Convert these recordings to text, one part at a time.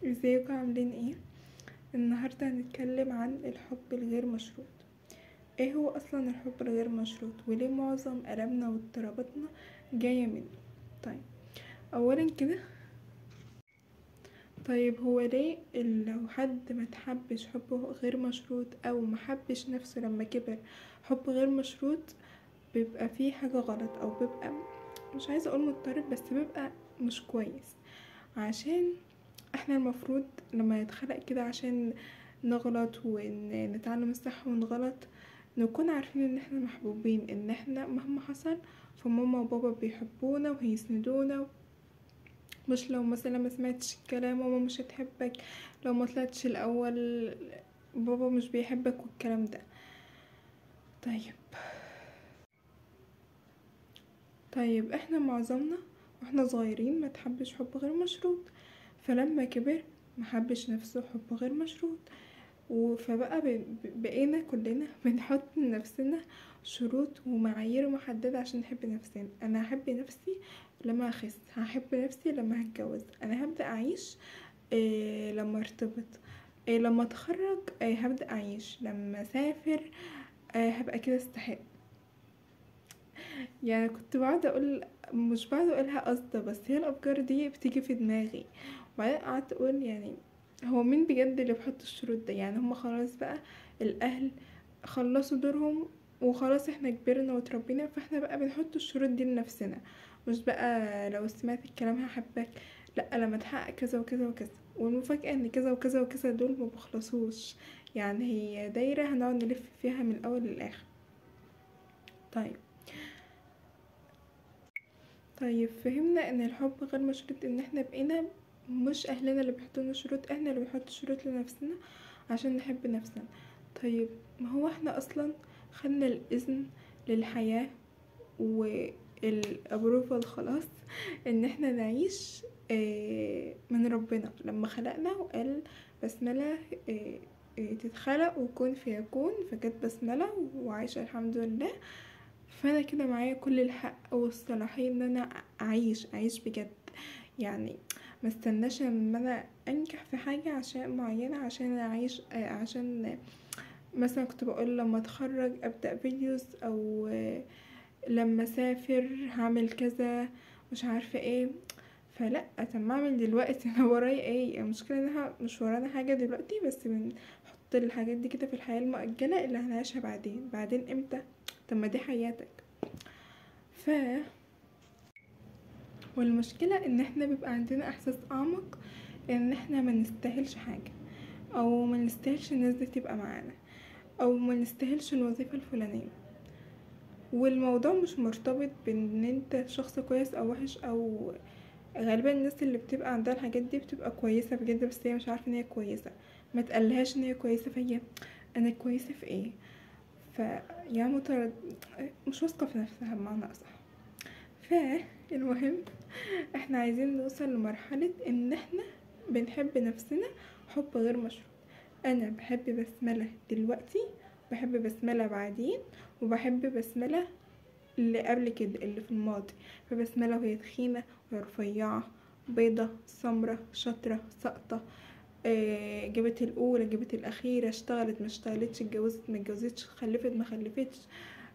ازيكم عاملين ايه؟ النهارده هنتكلم عن الحب الغير مشروط. ايه هو اصلا الحب الغير مشروط، وليه معظم الامنا واضطراباتنا جاية منه؟ طيب اولا كده، طيب هو ليه لو حد ما تحبش حبه غير مشروط او ما حبش نفسه لما كبر حب غير مشروط بيبقى فيه حاجة غلط، او بيبقى مش عايزه اقول مضطرب، بس بيبقى مش كويس. عشان احنا المفروض لما نتخلق كده عشان نغلط ونتعلم الصح ونغلط، نكون عارفين ان احنا محبوبين، ان احنا مهما حصل فماما وبابا بيحبونا وهيسندونا. مش لو مثلا ما سمعتش الكلام ماما مش هتحبك، لو ما طلعتش الاول بابا مش بيحبك والكلام ده. طيب احنا معظمنا واحنا صغيرين ما تحبش حب غير مشروط، فلما كبر ما حبش نفسه حب غير مشروط، فبقى بقينا كلنا بنحط لنفسنا شروط ومعايير محددة عشان نحب نفسنا. انا هحب نفسي لما اخس، هحب نفسي لما هتجوز، انا هبدأ اعيش لما ارتبط، لما اتخرج هبدأ اعيش، لما اسافر هبقى كده استحق. يعني كنت بقعد اقول، مش بقعد اقولها قصده، بس هي الافكار دي بتيجي في دماغي. وبعدين قعدت اقول يعني هو مين بجد اللي بيحط الشروط ده؟ يعني هم خلاص بقى الاهل خلصوا دورهم وخلاص، احنا كبرنا وتربينا، فاحنا بقى بنحط الشروط دي لنفسنا. مش بقى لو سمعت الكلام هحبك، لا لما تحقق كذا وكذا وكذا. والمفاجأة ان كذا وكذا وكذا دول ما بخلصوش، يعني هي دايرة هنقعد نلف فيها من الاول للاخر. طيب فهمنا ان الحب غير مشروط، ان احنا بقينا مش اهلنا اللي بيحطوا لنا شروط، احنا اللي بنحط شروط لنفسنا عشان نحب نفسنا. طيب ما هو احنا اصلا خدنا الاذن للحياة وال approval خلاص ان احنا نعيش من ربنا لما خلقنا وقال بسملة تتخلق وكون فيكون، فكانت بسملة وعايشة الحمد لله. فانا كده معايا كل الحق والصلاحية ان انا اعيش بجد. يعني ما استناش لما انا انجح في حاجة عشان معينة عشان اعيش، عشان مثلا كنت بقول لما اتخرج ابدأ videos، او لما اسافر هعمل كذا مش عارفة ايه. فلا، طب ما اعمل دلوقتي، انا ورايا ايه؟ المشكلة انها مش ورانا حاجة دلوقتي، بس بنحط الحاجات دي كده في الحياة المؤجلة اللي هنعيشها بعدين. بعدين امتى؟ طب ما دي حياتك. والمشكلة ان احنا بيبقى عندنا احساس اعمق ان احنا ما نستاهلش حاجة، او ما نستاهلش الناس دي تبقى معانا، او ما نستاهلش الوظيفة الفلانية. والموضوع مش مرتبط بان انت شخص كويس او وحش، او غالبا الناس اللي بتبقى عندها الحاجات دي بتبقى كويسة بجد، بس هي مش عارفة ان هي كويسة، ما تقلهاش ان هي كويسة، فهي انا كويسة في ايه؟ فيا مترد، مش واثقة في نفسها بمعنى اصح. فالمهم احنا عايزين نوصل لمرحلة ان احنا بنحب نفسنا حب غير مشروط. انا بحب بسملة دلوقتي، بحب بسملة بعدين، وبحب بسملة اللي قبل كده اللي في الماضي. فبسملة وهي تخينة وهي رفيعة، بيضة، سمرة، شاطرة، ساقطة، جابت الاولى جابت الاخيرة، اشتغلت ما اشتغلتش، اتجوزت ما اتجوزتش، خلفت ما خلفتش.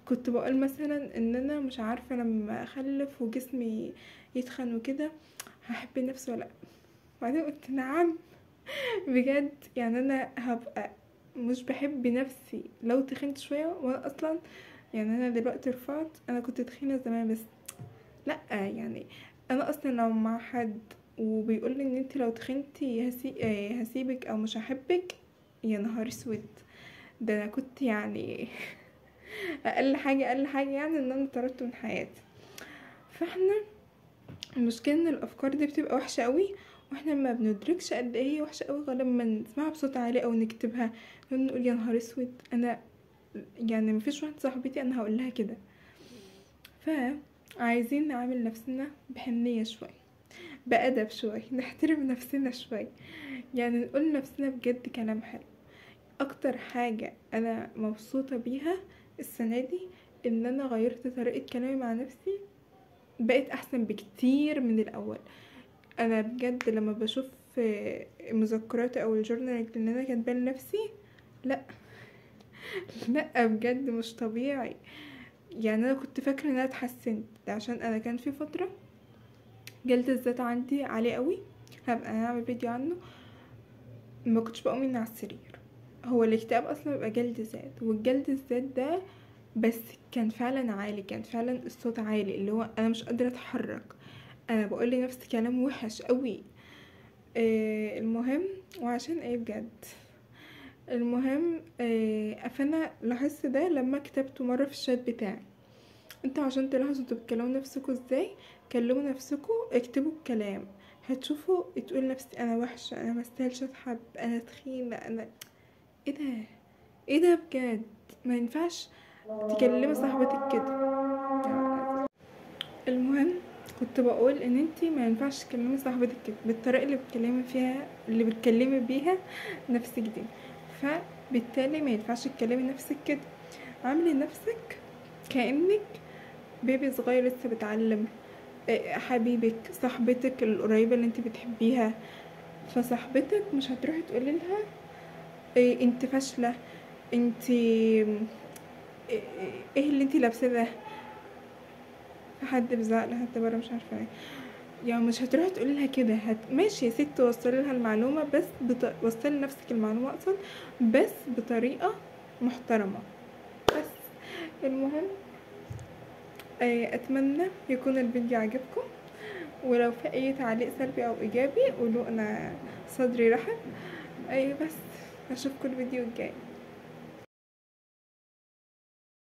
كنت بقول مثلا ان انا مش عارفه لما اخلف وجسمي يتخن وكده هحب نفسي ولا لا. وبعدين قلت نعم بجد، يعني انا هبقى مش بحب نفسي لو تخنت شوية؟ وانا اصلا يعني انا دلوقتي رفعت، انا كنت تخينة زمان، بس لا يعني انا اصلا لو مع حد وبيقول لي ان انت لو تخنتي هسيبك او مش هحبك، يا نهار اسود، ده انا كنت يعني اقل حاجة يعني ان انا طردت من حياتي. فاحنا المشكلة ان الافكار دي بتبقى وحشة قوي، واحنا ما بندركش قد ايه هي وحشة قوي غير لما نسمعها بصوت عالي او نكتبها نقول يا نهار اسود. انا يعني مفيش واحدة صاحبتي انا هقول لها كده. فعايزين نعامل نفسنا بحنيه شوية، بأدب شوية، نحترم نفسنا شوية، يعني نقول نفسنا بجد كلام حلو. اكتر حاجة انا مبسوطة بيها السنة دي ان انا غيرت طريقة كلامي مع نفسي، بقيت احسن بكتير من الاول. انا بجد لما بشوف مذكراتي او ال journal اللي انا كاتباه لنفسي، لا لا بجد مش طبيعي. يعني انا كنت فاكره ان انا اتحسنت، عشان انا كان في فترة جلد الذات عندي عالي قوي، هبقى انا اعمل فيديو عنه. ما كنتش بقوم من على السرير. هو الاكتئاب اصلا بيبقى جلد ذات، والجلد الذات ده بس كان فعلا عالي، كان فعلا الصوت عالي، اللي هو انا مش قادرة اتحرك، انا بقول لنفسي كلام وحش قوي. المهم وعشان ايه بجد، المهم فانا لاحظت ده لما كتبته مرة في الشات بتاعي. انتوا عشان تلاحظوا انتوا بتكلموا نفسكوا ازاي، كلموا نفسكوا، اكتبوا الكلام، هتشوفوا تقول نفسي انا وحشة، انا ما استاهلش اتحب، انا تخينة، انا ايه ده، ايه ده بجد. ما ينفعش تكلمي صاحبتك كده. المهم كنت بقول ان انتي ما ينفعش تكلمي صاحبتك كده بالطريقة اللي بتكلمي فيها، اللي بتكلمي بيها نفسك دي، فبالتالي ما ينفعش تكلمي نفسك كده. عاملي نفسك كانك بيبي صغير لسه بتعلم، حبيبك، صاحبتك القريبة اللي انت بتحبيها، فصاحبتك مش هتروحي تقولي لها انت فاشلة، انت ايه اللي انت لابسه ده، في حد بيزعق لحد بره مش عارفه ايه، يعني مش هتروحي تقولي لها كده. ماشي يا ست، وصلي لها المعلومة، بس وصلي لنفسك المعلومة اصلا، بس بطريقة محترمه. بس المهم اتمنى يكون الفيديو عجبكم، ولو في اي تعليق سلبي او ايجابي قولوا، انا صدري رحب. بس اشوفكم الفيديو الجاي.